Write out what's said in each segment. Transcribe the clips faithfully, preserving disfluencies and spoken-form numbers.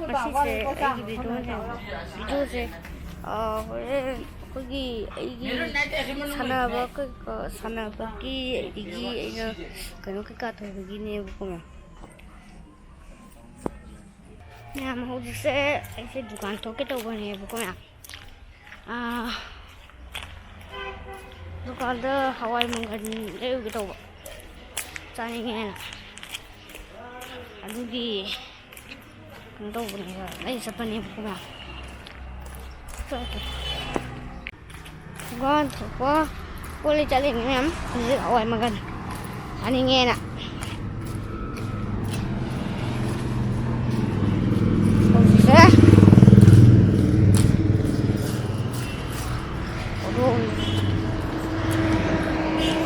ꯉꯁꯤꯁꯦ ꯑꯩꯒꯤ ꯚꯤꯗꯤꯑꯣꯁꯦ, ꯚꯤꯗꯤꯑꯣꯁꯦ, ꯑ, ꯍꯣꯔꯦꯟ ꯑꯩꯈꯣꯏꯒꯤ, ꯑꯩꯒꯤ ꯁꯥꯟꯅꯕ ꯀꯩꯀꯥ, ꯁꯥꯟꯅꯕꯒꯤ, ꯑꯗꯒꯤ ꯑꯩꯅ ꯀꯩꯅꯣ ꯀꯩꯀꯥ ꯇꯧꯕꯒꯤꯅꯦꯕꯀꯣ, ꯃꯌꯥꯝ꯫ ꯃꯌꯥꯝ, ꯍꯧꯖꯤꯛꯁꯦ ꯑꯩꯁꯦ ꯗꯨꯀꯥꯟ ꯊꯣꯛꯀꯦ ꯇꯧꯕꯅꯦꯕꯀꯣ, ꯃꯌꯥꯝ꯫ ꯑꯥ, ꯗꯨꯀꯥꯟꯗ ꯍꯋꯥꯏ ꯃꯪꯒꯟ ꯂꯩꯔꯨꯒꯦ ꯇꯧꯕ, ꯆꯥꯅꯤꯡꯉꯦꯅ꯫ ꯑꯗꯨꯒꯤ ꯀꯩꯅꯣ ꯇꯧꯕꯅꯦꯕ, ꯂꯩ ꯆꯠꯄꯅꯦꯕꯀꯣ, ꯃꯌꯥꯝ꯫ ꯆꯠꯀꯦ꯫ ꯗꯨꯀꯥꯟ ꯊꯣꯛꯄ ꯄꯣꯠ ꯂꯩ ꯆꯠꯂꯤꯅꯦ ꯃꯌꯥꯝ꯫ ꯍꯧꯖꯤꯛ ꯍꯋꯥꯏ ꯃꯪꯒꯟ ꯆꯥꯅꯤꯡꯉꯦꯅ꯫ ꯍꯧꯖꯤꯛꯁꯦ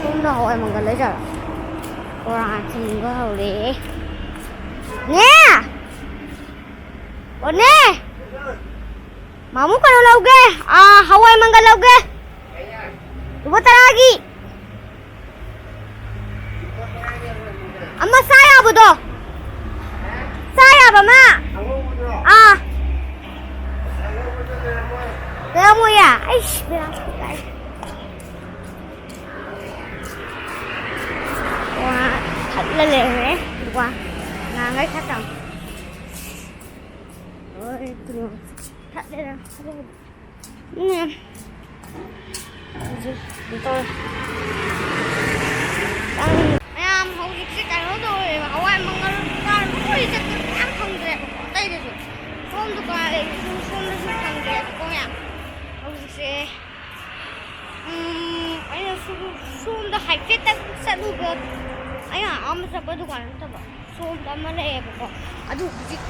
ꯁꯣꯝꯗ ꯍꯋꯥꯏ ꯃꯪꯒꯜ ꯂꯩꯖꯔꯣ꯫ ꯕꯣꯔꯥ ꯆꯤꯡꯕ ꯍꯧꯔꯦ꯫ ꯅꯦ! ꯑꯣ ꯅꯦ! ꯃꯥꯃꯨ ꯀꯩꯅꯣ ꯂꯧꯒꯦ꯫ ꯑꯥ, ꯍꯋꯥꯏ ꯃꯪꯒꯜ ꯂꯧꯒꯦ꯫ ꯂꯨꯄꯥ ꯇꯔꯥꯒꯤ꯫ ꯑꯃ ꯆꯥ ꯌꯥꯕꯗꯣ꯫ ꯆꯥ ꯌꯥꯕ ꯑꯃ꯫ ꯑꯥ꯫ ꯂꯩꯔꯝꯃꯣꯏꯌꯦ꯫ ꯑꯩꯁ, ꯕꯦꯔꯥ ꯀꯥꯏ꯫ ꯋꯥ ꯊꯠꯂ ꯂꯩꯔꯝꯃꯦ꯫ ꯋꯥ ꯅꯍꯥꯟꯈꯩ ꯊꯠꯇꯕ꯫ ꯂꯣꯏꯔꯦ ꯀꯩꯅꯣ꯫ ꯊꯠꯂꯦꯗ꯫ ꯎꯝ꯫ ꯍꯧꯖꯤꯛ ꯀꯩꯅꯣ ꯇꯧꯔꯦ꯫ ꯃꯌꯥꯝ ꯍꯧꯖꯤꯛꯁꯦ ꯀꯩꯅꯣ ꯇꯧꯔꯦꯕ, ꯍꯋꯥꯏ ꯃꯪꯒꯜ ꯗꯨꯀꯥꯟ ꯂꯣꯏ ꯆꯠꯄ ꯃꯌꯥꯝ ꯐꯪꯗ꯭ꯔꯦꯕꯀꯣ, ꯑꯇꯩꯗꯁꯨ꯫ ꯁꯣꯝ ꯗꯨꯀꯥꯟ, ꯁꯣꯝꯗꯁꯨ ꯐꯪꯗ꯭ꯔꯦꯕꯀꯣ ꯃꯌꯥꯝ꯫ ꯍꯧꯖꯤꯛꯁꯦ ꯎꯝ, ꯑꯩꯅ ꯁꯨꯝ ꯁꯣꯝꯗ ꯍꯥꯏꯐꯦꯠꯇꯪ ꯆꯠꯂꯨꯕ, ꯑꯩꯅ ꯑꯍꯥꯟꯕ ꯆꯠꯄ ꯗꯨꯀꯥꯟ ꯅꯠꯇꯕ, ꯁꯣꯝꯗ ꯑꯃ ꯂꯩꯌꯦꯕꯀꯣ, ꯑꯗꯨ ꯍꯧꯖꯤꯛ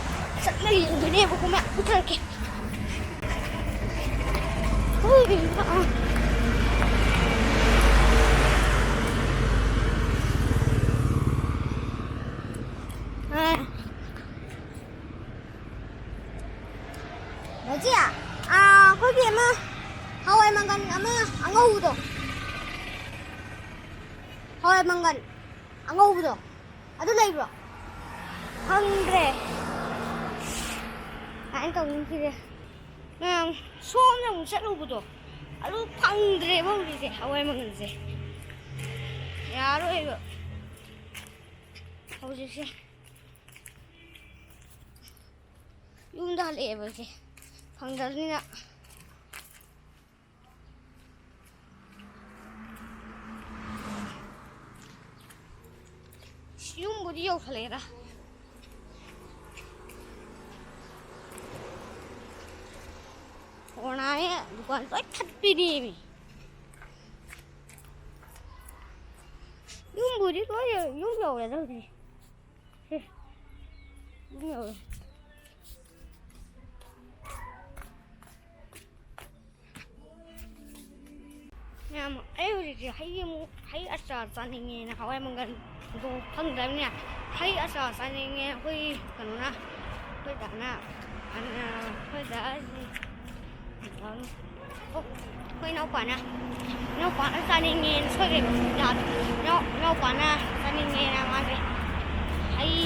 ꯆꯠꯂ ꯌꯦꯡꯗꯣꯏꯅꯦꯕꯀꯣ, ꯃꯌꯥꯝ ꯄꯨꯊꯔꯛꯀꯦ꯫ ꯍꯣꯏ, ꯑꯥ꯫ ꯑꯥ꯫ ꯕꯥꯖꯤ, ꯑꯥ, ꯑꯩꯈꯣꯏꯒꯤ ꯑꯃ ꯍꯋꯥꯏ ꯃꯪꯒꯟ ꯑꯃ ꯑꯉꯧꯕꯗꯣ, ꯍꯋꯥꯏ ꯃꯪꯒꯟ ꯑꯉꯧꯕꯗꯣ, ꯑꯗꯨ ꯂꯩꯕ꯭ꯔꯣ? ꯐꯪꯗ꯭ꯔꯦ꯫ ꯀꯃꯥꯏꯅ ꯇꯧꯅꯤ ꯁꯤꯗꯤ? ꯃꯌꯥꯝ ꯁꯣꯝꯗ ꯑꯃꯨꯛ ꯆꯠꯂꯨꯕꯗꯣ, ꯑꯗꯨ ꯐꯪꯗ꯭ꯔꯦꯕ ꯍꯧꯖꯤꯛꯁꯦ, ꯍꯋꯥꯏ ꯃꯪꯒꯜꯁꯦ꯫ ꯌꯥꯔꯣꯏꯕ ꯍꯧꯖꯤꯛꯁꯦ꯫ ꯌꯨꯝꯗ ꯍꯜꯂꯛꯑꯦꯕ ꯑꯩꯁꯦ, ꯐꯪꯗꯕꯅꯤꯅ꯫ ꯌꯨꯝꯕꯨꯗꯤ ꯌꯧꯁꯜꯂꯛꯑꯦꯗ꯫ ꯀꯣꯔꯣꯅꯥꯅꯦ ꯗꯨꯀꯥꯟ ꯂꯣꯏ ꯊꯠꯄꯤꯅꯦꯃꯤ꯫ ꯌꯨꯝꯕꯨꯗꯤ ꯂꯣꯏ ꯌꯧ-, ꯌꯨꯝ ꯌꯧꯔꯦꯗ ꯍꯧꯖꯤꯛ꯫ ꯁꯦ, ꯌꯨꯝ ꯌꯧꯔꯦ꯫ ꯃꯌꯥꯝ, ꯑꯩ ꯍꯧꯖꯤꯛꯁꯦ ꯍꯩ ꯑꯃꯨꯛ, ꯍꯩ ꯑꯆꯥꯔ ꯆꯥꯅꯤꯡꯉꯦꯅ, ꯍꯋꯥꯏ ꯃꯪꯒꯜꯗꯣ ꯐꯪꯗ꯭ꯔꯕꯅꯤꯅ ꯍꯩ ꯑꯆꯥꯔ ꯆꯥꯅꯤꯡꯉꯦ꯫ ꯑꯩꯈꯣꯏ ꯀꯩꯅꯣꯅ, ꯑꯩꯈꯣꯏ ꯗꯥꯅ, ꯑꯩꯈꯣꯏ ꯗꯥ ꯍꯥꯏꯁꯦ, ꯑꯩꯈꯣꯏ ꯏꯅꯥꯎꯄꯥꯅ, ꯏꯅꯥꯎꯄꯥꯅ ꯆꯥꯅꯤꯡꯉꯦꯅ ꯁꯣꯏꯒ꯭ꯔꯦꯕ ꯌꯥꯗ꯭ꯔꯦ꯫ ꯏꯅꯥꯎ-, ꯏꯅꯥꯎꯄꯥꯅ ꯆꯥꯅꯤꯡꯉꯦꯅ ꯃꯥꯁꯦ ꯍꯩ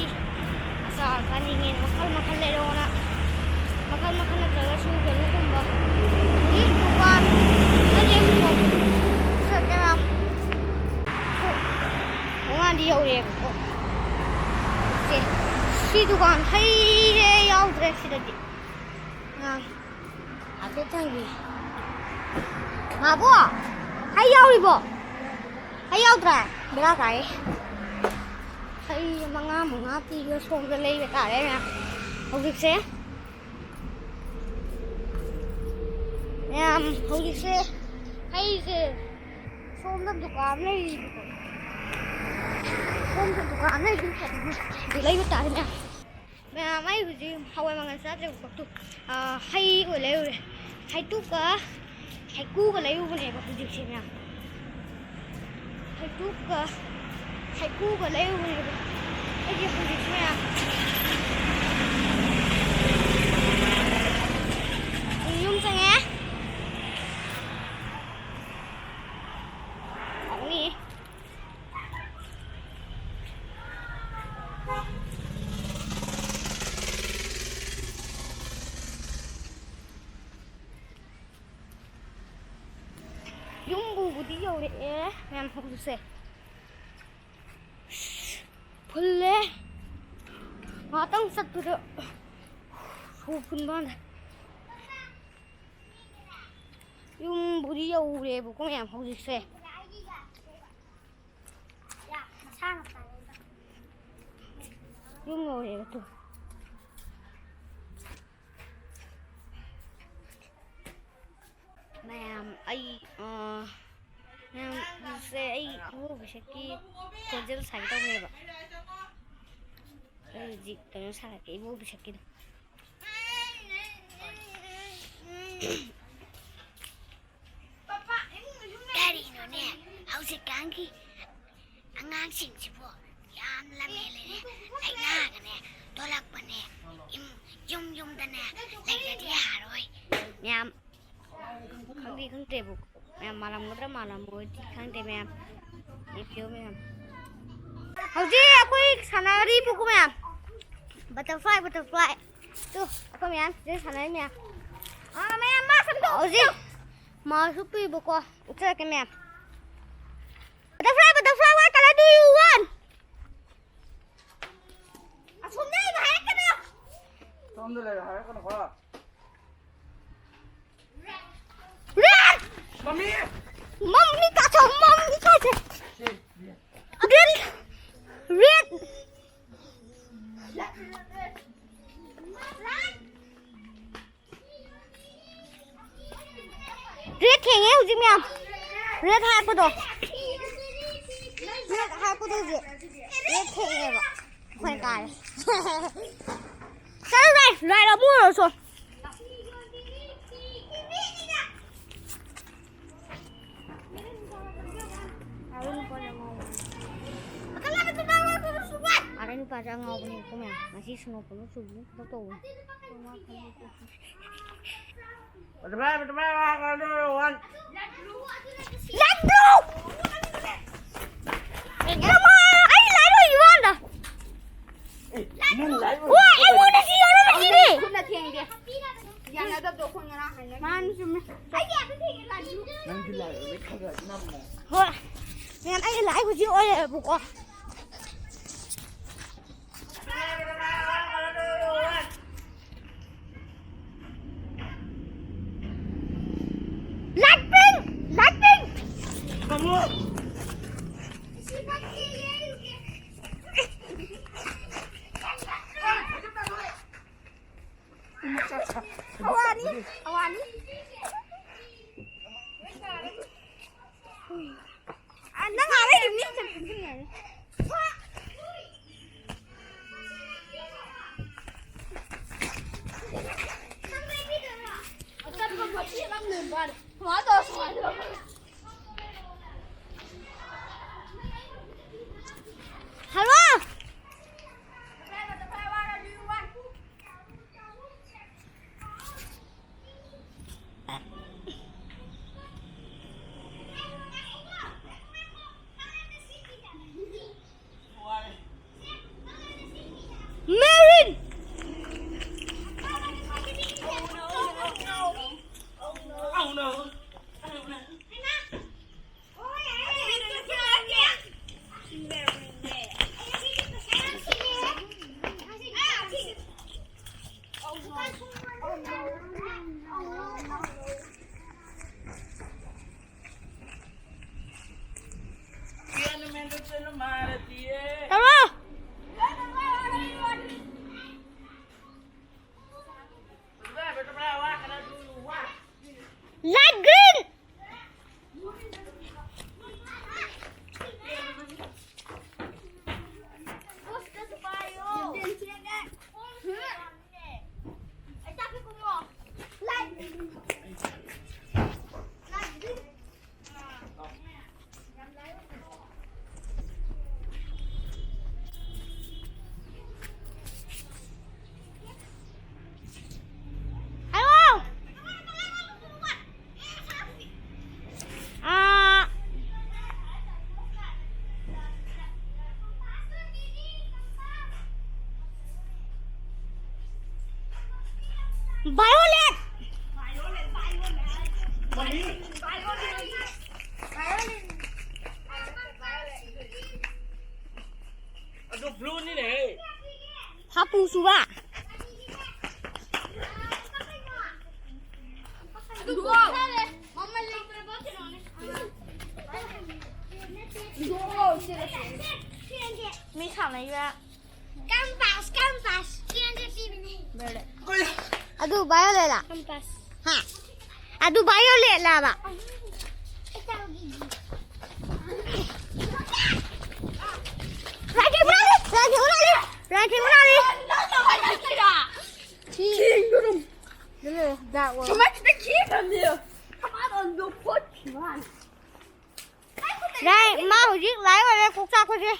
ꯑꯆꯥꯔ ꯆꯥꯅꯤꯡꯉꯦꯅ ꯃꯈꯜ ꯃꯈꯜ ꯂꯩꯔꯛꯑꯣꯅ, ꯃꯈꯜ ꯃꯈꯜ ꯅꯠꯇ꯭ꯔꯒꯁꯨ ꯀꯩꯅꯣꯒꯨꯝꯕ, ꯍꯧꯖꯤꯛ ꯗꯨꯀꯥꯟ ꯅꯠꯇꯦꯕꯀꯣ, ꯀꯩꯅꯣ, ꯊꯣꯡꯒꯥꯟꯗꯤ ꯌꯧꯔꯛꯑꯦꯕꯀꯣ꯫ ꯁꯦ, ꯁꯤ ꯗꯨꯀꯥꯟ ꯍꯩ ꯌꯥꯎꯗ꯭ꯔꯦ ꯁꯤꯗꯗꯤ꯫ ꯑꯥ꯫ ꯍꯥꯏꯐꯦꯠ ꯊꯥꯡꯕꯤ꯫ ꯃꯥꯕꯣ! ꯍꯩ ꯌꯥꯎꯔꯤꯕꯣ? ꯍꯩ ꯌꯥꯎꯗ꯭ꯔꯦ? ꯕꯦꯔꯥ ꯀꯥꯏꯌꯦ꯫ ꯍꯩ ꯃꯉꯥ ꯃꯉꯥ ꯄꯤꯕ ꯁꯣꯝꯗ ꯂꯩꯕ ꯇꯥꯔꯦ ꯃꯌꯥꯝ꯫ ꯍꯧꯖꯤꯛꯁꯦ, ꯃꯌꯥꯝ, ꯍꯧꯖꯤꯛꯁꯦ ꯍꯩꯁꯦ ꯁꯣꯝꯗ ꯗꯨꯀꯥꯟ ꯑꯃ ꯂꯩꯔꯤꯕꯀꯣ꯫ ꯁꯣꯝꯗ ꯗꯨꯀꯥꯟ ꯑꯃ ꯂꯩꯔꯤ, ꯑꯗꯨ ꯂꯩꯕ ꯇꯥꯔꯦ ꯃꯌꯥꯝ꯫ ꯃꯌꯥꯝ, ꯑꯩ ꯍꯧꯖꯤꯛ ꯍꯋꯥꯏ ꯃꯪꯒꯜ ꯆꯥꯗ꯭ꯔꯦꯕꯀꯣ꯫ ꯑꯗꯨ, ꯑ, ꯍꯩ ꯑꯣꯏ ꯂꯩꯔꯨꯔꯦ꯫ ꯍꯩꯇꯨꯞꯀ ꯍꯩꯀꯨꯒ ꯂꯩꯔꯨꯕꯅꯦꯕ ꯍꯧꯖꯤꯛꯁꯦ ꯃꯌꯥꯝ꯫ ꯍꯩꯇꯨꯞꯀ ꯍꯩꯀꯨꯒ ꯂꯩꯔꯨꯕꯅꯦꯕ꯫ ꯑꯩꯁꯦ ꯍꯧꯖꯤꯛꯁꯦ ꯃꯌꯥꯝ ꯌꯨꯝ ꯆꯪꯉꯦ꯫ ꯍꯥꯎꯅꯤ꯫ ꯌꯧꯔꯛꯑꯦ ꯃꯌꯥꯝ ꯍꯧꯖꯤꯛꯁꯦ꯫ ꯐꯨꯜꯂꯦ꯫ ꯉꯥꯛꯇꯪ ꯆꯠꯄꯗ ꯁꯣꯔ ꯐꯨꯟꯕ ꯋꯥꯅꯦ꯫ ꯌꯨꯝꯕꯨꯗꯤ ꯌꯧꯔꯦꯕꯀꯣ ꯃꯌꯥꯝ ꯍꯧꯖꯤꯛꯁꯦ꯫ ꯌꯨꯝ ꯌꯧꯔꯦꯕ ꯇꯨ꯫ ꯃꯌꯥꯝ ꯑꯩ ꯑ, ꯃꯌꯥꯝ ꯍꯧꯖꯤꯛꯁꯦ ꯑꯩ ꯏꯕꯣꯛ ꯑꯕꯤꯁꯦꯛꯀꯤ ꯈꯣꯟꯖꯦꯜ ꯁꯥꯒꯦ ꯇꯧꯕꯅꯦꯕ꯫ ꯑꯩ ꯍꯧꯖꯤꯛ ꯀꯩꯅꯣ ꯁꯥꯔꯛꯀꯦ ꯏꯕꯣꯛ ꯑꯕꯤꯁꯦꯛꯀꯤꯗꯣ꯫ ꯀꯔꯤꯅꯣꯅꯦ ꯍꯧꯖꯤꯛꯀꯥꯟꯒꯤ ꯑꯉꯥꯡꯁꯤꯡꯁꯤꯕꯨ ꯌꯥꯝ ꯂꯝꯍꯦꯜꯂꯦꯅꯦ꯫ ꯂꯥꯏꯅꯥꯒꯅꯦ ꯊꯣꯛꯂꯛꯄꯅꯦ꯫ ꯌꯨꯝ ꯌꯨꯝꯗꯅꯦ ꯂꯩꯔꯗꯤ ꯌꯥꯔꯣꯏ꯫ ꯃꯌꯥꯝ ꯈꯪꯗꯤ ꯈꯪꯗꯦꯕꯨ ꯃꯌꯥꯝ ꯃꯥꯜꯂꯝꯒꯗ꯭ꯔꯥ ꯃꯥꯜꯂꯝꯃꯣꯏꯗꯤ ꯈꯪꯗꯦ ꯃꯌꯥꯝ꯫ ꯌꯦꯡꯕꯤꯌꯨ ꯃꯌꯥꯝ꯫ ꯍꯧꯖꯤꯛ ꯑꯩꯈꯣꯏ ꯁꯥꯟꯅꯔꯤꯕꯀꯣ ꯃꯌꯥꯝ꯫ Butterfly, butterfly꯫ ꯇꯨ ꯑꯩꯈꯣꯏ ꯃꯌꯥꯝ ꯁꯤꯗ ꯁꯥꯟꯅꯔꯤ ꯃꯌꯥꯝ꯫ ꯑꯥ, ꯃꯌꯥꯝ ꯃꯥ ꯁꯨꯝ ꯇꯧ꯫ ꯍꯧꯖꯤꯛ ꯃꯥꯁꯨ ꯄꯤꯕꯀꯣ꯫ ꯎꯠꯆꯔꯛꯀꯦ ꯃꯌꯥꯝ꯫ Butterfly, butterfly, what color do you want? ꯑꯁꯣꯝꯗ ꯂꯩꯕ ꯍꯥꯏꯔꯛꯀꯅꯨ꯫ ꯁꯣꯝꯗ ꯂꯩꯕ ꯍꯥꯏꯔꯛꯀꯅꯨꯀꯣ꯫ Red! ꯃꯝꯃꯤ! ꯃꯝꯃꯤ ꯀꯥꯆꯧ, ꯃꯝꯃꯤ ꯀꯥꯆꯧ꯫ ꯁꯤ, ꯁꯤ꯫ Red! Red! Red ꯊꯦꯡꯉꯦ ꯍꯧꯖꯤꯛ ꯃꯌꯥꯝ꯫ Red ꯍꯥꯏꯔꯛꯄꯗꯣ꯫ Red ꯍꯥꯏꯔꯛꯄꯗꯣ ꯍꯧꯖꯤꯛ꯫ Red ꯊꯦꯡꯉꯦꯕ꯫ ꯑꯩꯈꯣꯏꯅ ꯀꯥꯔꯦ꯫ ꯆꯠꯂꯨ ꯂꯥꯏ, ꯂꯥꯏ ꯑꯃꯨꯛ ꯑꯣꯏꯔꯁꯨ꯫ ꯑꯥꯗ ꯅꯨꯄꯥꯁꯦ ꯑꯉꯥꯎꯕꯅꯦꯕꯀꯣ ꯃꯌꯥꯝ꯫ ꯉꯁꯤ ꯁ꯭ꯅꯣꯐꯣꯜ ꯆꯨꯕꯒꯨꯝ ꯈꯣꯠꯄ ꯇꯧꯕꯅꯦ꯫ ꯂꯥꯏꯠꯂꯨ! ꯏꯃꯥ! ꯑꯩ ꯂꯥꯏꯠ ꯑꯣꯏꯈꯤꯕ ꯋꯥꯅꯤꯗ꯫ ꯑꯦ, ꯅꯪ ꯂꯥꯏꯠ ꯑꯣꯏ-, ꯍꯣꯏ, ꯑꯩꯉꯣꯟꯗ ꯁꯤ ꯌꯧꯔꯝꯃꯤꯁꯤꯗꯤ꯫ ꯈꯨꯠꯅ ꯊꯦꯡꯗꯦ꯫ ꯌꯥꯅꯗꯕꯗꯣ ꯑꯩꯈꯣꯏ ꯉꯔꯥꯡ ꯍꯥꯏꯅꯔꯦ꯫ ꯃꯥꯅꯤ, ꯆꯨꯝꯃꯦ꯫ ꯑꯩꯗꯤ ꯑꯗꯨ ꯊꯦꯡꯉꯦ ꯂꯥꯏꯠꯂꯨ꯫ ꯅꯪꯗꯤ ꯂꯥꯏꯠ ꯑꯣꯏꯕꯩ ꯈꯔ ꯈꯔ ꯅꯝꯃꯣ꯫ ꯑꯩ ꯂꯥꯏ ꯍꯧꯖꯤꯛ ꯑꯣꯏꯔꯦꯕꯀꯣ꯫ Light pink! Light pink! ꯑꯋꯥꯅꯤ, ꯑꯋꯥꯅꯤ꯫ ꯑ, ꯅꯪ ꯑꯥ ꯂꯩꯔꯤꯕꯅꯤ꯫ ꯍꯜꯂꯣ꯫ Marin! ꯇꯥꯃꯣ! Light green! ꯍꯥꯏꯔꯛꯑꯣ꯫ ꯑꯥ꯫ Violet! ꯃꯃꯤ꯫ ꯍꯥꯄꯨ ꯆꯨꯕ꯫ ꯃꯤ ꯁꯥꯟꯅꯩꯕ꯫ Compass, compass. ꯂꯣꯏꯔꯦ꯫ ꯑꯗꯨ ꯚꯥꯏꯌꯣꯂꯦꯠꯂ? ꯀꯝꯄꯥꯁ꯫ ꯍꯥ? ꯑꯗꯨ ꯚꯥꯏꯌꯣꯂꯦꯠꯂꯕ? ꯔꯥꯏꯐꯜ ꯍꯨꯔꯥꯜꯂꯤ! ꯔꯥꯏꯐꯜ ꯍꯨꯔꯥꯜꯂꯤ! ꯔꯥꯏꯐꯜ ꯍꯨꯔꯥꯜꯂꯤ! ꯁꯤ ꯀꯃꯥꯏꯅ ꯈꯤꯇꯪ ꯈꯦꯡꯈ꯭ꯔꯕꯅꯦ? ꯀꯃꯥꯏꯅ ꯑꯗꯨ ꯈꯣꯠꯈꯤꯕ ꯋꯥꯅꯤ? ꯔꯥꯏ, ꯃꯥ ꯍꯧꯖꯤꯛ ꯂꯥꯏ ꯑꯣꯏꯔꯦ, ꯀꯣꯛ ꯆꯥꯛꯄꯁꯦ꯫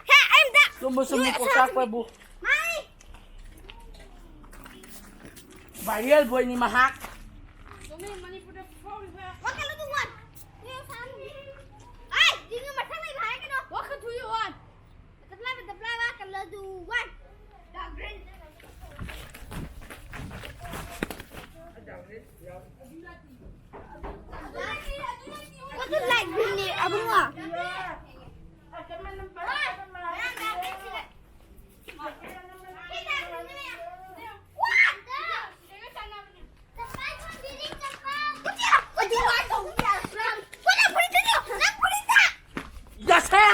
ꯍꯦ, ꯑꯩ ꯑꯝꯇ ꯆꯨꯝꯕ ꯆꯨꯝꯃꯤ, ꯀꯣꯛ ꯆꯥꯛꯄꯕꯨ꯫ ꯃꯥꯅꯤ꯫ ꯚꯥꯏꯔꯦꯜ ꯕꯣꯏꯅꯤ ꯃꯍꯥꯛ꯫ ꯆꯨꯝꯃꯤ, ꯃꯅꯤꯄꯨꯔꯗ ꯐꯥꯎꯔꯤꯕ꯫ What can I do one? ꯑꯩ, ꯁꯤꯒꯤ ꯃꯊꯪ ꯂꯩꯕ ꯍꯥꯏꯔꯒꯅꯣ꯫ What can do you want? Butterfly, butterfly, what can I do one? Dark green. What do you like green, ꯑꯕꯨꯡꯉꯣ? ꯌꯥꯁꯦ!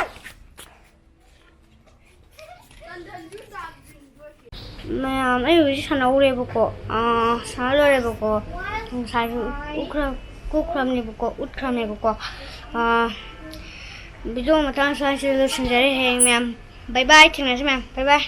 ꯃꯌꯥꯝ, ꯑꯩ ꯍꯧꯖꯤꯛ ꯁꯥꯟꯅꯧꯔꯦꯕꯀꯣ, ꯑꯥ, ꯁꯥꯟꯅ ꯂꯣꯏꯔꯦꯕꯀꯣ, ꯉꯁꯥꯏꯁꯨ ꯎꯠꯈ꯭ꯔ-, ꯎꯠꯈ꯭ꯔꯕꯅꯦꯕꯀꯣ, ꯎꯠꯈ꯭ꯔꯕꯅꯦꯕꯀꯣ꯫ ꯑꯥ, video ꯃꯇꯥꯡ ꯁ꯭ꯋꯥꯏꯁꯤꯗ ꯂꯣꯏꯁꯤꯟꯖꯔꯦ꯫ ꯍꯌꯦꯡ ꯃꯌꯥꯝ bye bye, ꯊꯦꯡꯅꯁꯤ ꯃꯌꯥꯝ, bye bye꯫